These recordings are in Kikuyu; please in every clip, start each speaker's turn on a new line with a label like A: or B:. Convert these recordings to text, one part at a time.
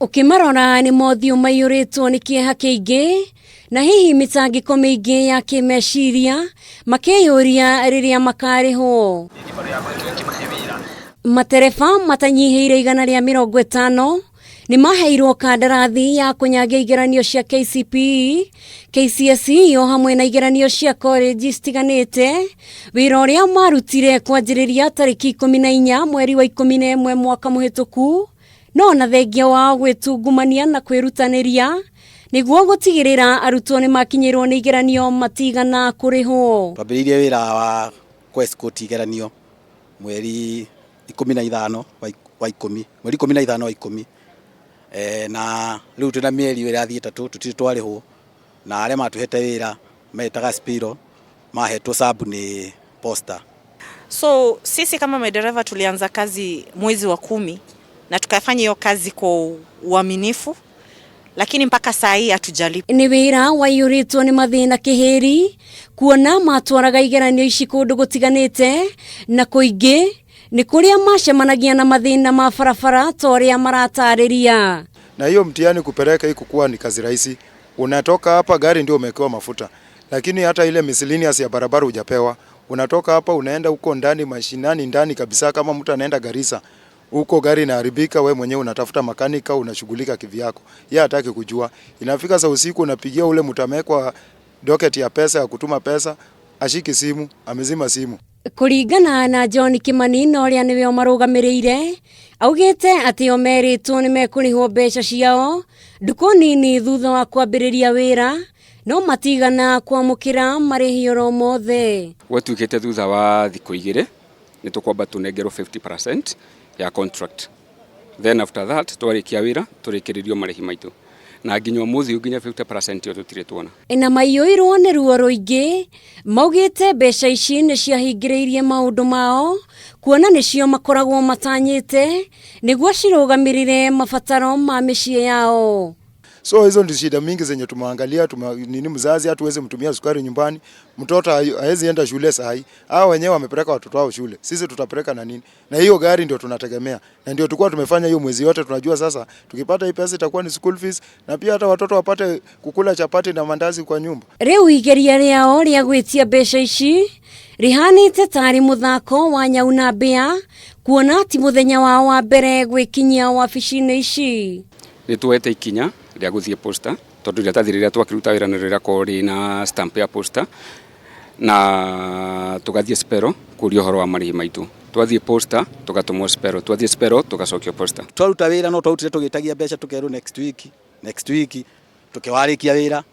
A: Ũkĩmarora nĩ mothiũ maiyũrĩtwo nĩ kĩeha kĩingĩ na hihi mĩtangĩko mĩingĩ ya kĩmeciria makĩyũria rĩrĩa makarĩhwo. Matereba matanyihĩire 150 nĩ maheirwo kandarathi ya kũnyagia igeranio cia KCPE, KCSE o hamwe na igeranio cia korenji citiganĩte, wĩra ũrĩa marutire kwanjĩrĩria tarĩki 14 mweri wa 11 mwaka mũhĩtũku, no ona thengia wao gwĩtungumania na kwĩrutanĩria nĩguo gũtigĩrĩra arutwo nĩ makinyĩrwo nĩ igeranio matigana kũrĩhwo.
B: Twambĩrĩirie wĩra wa kũ-escort igeranio mweri 15 wa 10, mweri 15 wa 10, na rĩu twĩna mĩeri ĩrathiĩ 3 tũtirĩ twarĩhwo, na arĩa matũhete wĩra metaga Spiro mahetwo sub nĩ Posta.
C: So sisi kama madereva tulianza kazi mwezi wa 10 na tukafanya hiyo kazi kwa uaminifu, lakini mpaka saa hii hatujalipwa.
A: Nĩ wĩra waiyũrĩtwo nĩ mathĩna kĩhĩri kuona matwaraga igeranio ici kũndũ gũtiganĩte na kũingĩ nĩ kũrĩa macemanagia na mathĩna ma barabara ta ũrĩa maratarĩria.
D: Na hiyo mtihani kupeleka ikukuwa ni kazi rahisi. Unatoka hapa gari ndio umewekewa mafuta, lakini hata ile miscellaneous ya barabara hujapewa. Unatoka hapa unaenda huko ndani mashinani ndani kabisa, kama mtu anaenda Garissa huko gari inaharibika, we mwenyewe unatafuta makanika, unashughulika kivyako. Yeye hataki kujua. Inafika saa usiku unapigia ule mtu amewekwa docket ya pesa ya kutuma pesa, ashiki simu, amezima simu.
A: Kũringana na John Kimani na ũrĩa nĩwe ũmarũgamĩrĩire, augĩte atĩ o merĩtwo nĩ mekũrĩhwo mbeca ciao ndukũ nini thutha wa kwambĩrĩria wĩra, no matigana kwamũkĩra marĩhi oro mothe.
E: Gwatuĩkĩte thutha wa thikũ 2 nĩ tũkwamba tũnengerwo 50% ya contract, then after that twarĩkia wĩra tũrĩkĩrĩrio marĩhi maitũ, na nginya ũmũthĩ nginya 50% ĩyo tũtirĩ tuona.
A: Na maiyũirwo nĩ ruo rũingĩ, maugĩte mbeca ici nĩ ciahingĩrĩirie maũndũ mao kuona nĩcio makoragwo matanyĩte nĩguo cirũgamĩrĩre mabataro ma mĩciĩ yao.
D: So hizo ndio shida mingi zenye tumeangalia, nini mzazi hatuwezi mtumia sukari nyumbani, mtoto haezi enda shule saa hii. Hao wenyewe wamepeleka watoto wao shule, sisi tutapeleka na nini? Na hiyo gari ndio tunategemea. Na ndio tulikuwa tumefanya hiyo mwezi yote, tunajua sasa tukipata hii pesa itakuwa ni school fees na pia hata watoto wapate kukula chapati na mandazi kwa nyumba.
A: Rĩu igeria rĩao rĩa gwĩtia mbeca ici rihanĩte tarĩ mũthako wa nyau na mbĩa, kuona ti mũthenya wao wa mbere gwĩkinyia wabici-inĩ ici.
E: Nĩ tuoete ikinya rĩa gũthiĩ Posta tondũ iratathi rĩrĩa twakĩruta wĩra nĩ rĩrakorwo rĩna stamp ya Posta, na tũgathiĩ Spero kũria ũhoro wa marĩhi maitũ. Twathiĩ Posta tũgatũmwo Spero, twathiĩ Spero tũgacokio Posta.
B: Twaruta wĩra no twarutire tũgĩtagia mbeca tũkerwo next week, next week, tũkĩwarĩkia wĩra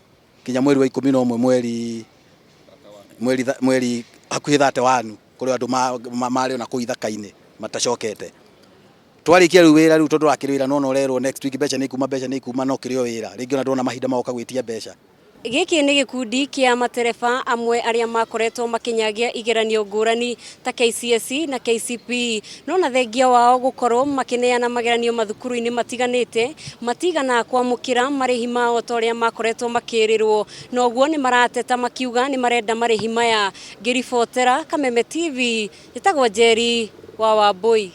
B: nginya mweri wa 11, mweri hakuhĩ 31, kũrĩ andũ marĩ ona kũu ithaka-inĩ matacokete. Twarĩkia rĩu wĩra rĩu tondũ wakĩrĩ wĩra no ũrerwo next week mbeca nĩ ikuma, mbeca nĩ ikuma, no kĩrĩ o wĩra rĩngĩ ona ndona mahinda magoka gwĩtia mbeca.
A: Gĩkĩ nĩ gĩkundi kĩa matereba amwe arĩa makoretwo makĩnyagia igeranio ngũrani ta KCSE na KCPE, no na thengia wao gũkorwo makĩneana mageranio mathukuru-inĩ matiganĩte matigana kwamũkĩra marĩhi mao ta ũrĩa makoretwo makĩrĩrwo, na ũguo nĩ marateta makiuga nĩ marenda marĩhi maya. Ngĩribotera Kameme TV, njĩtagwo Njeri wa Wambui.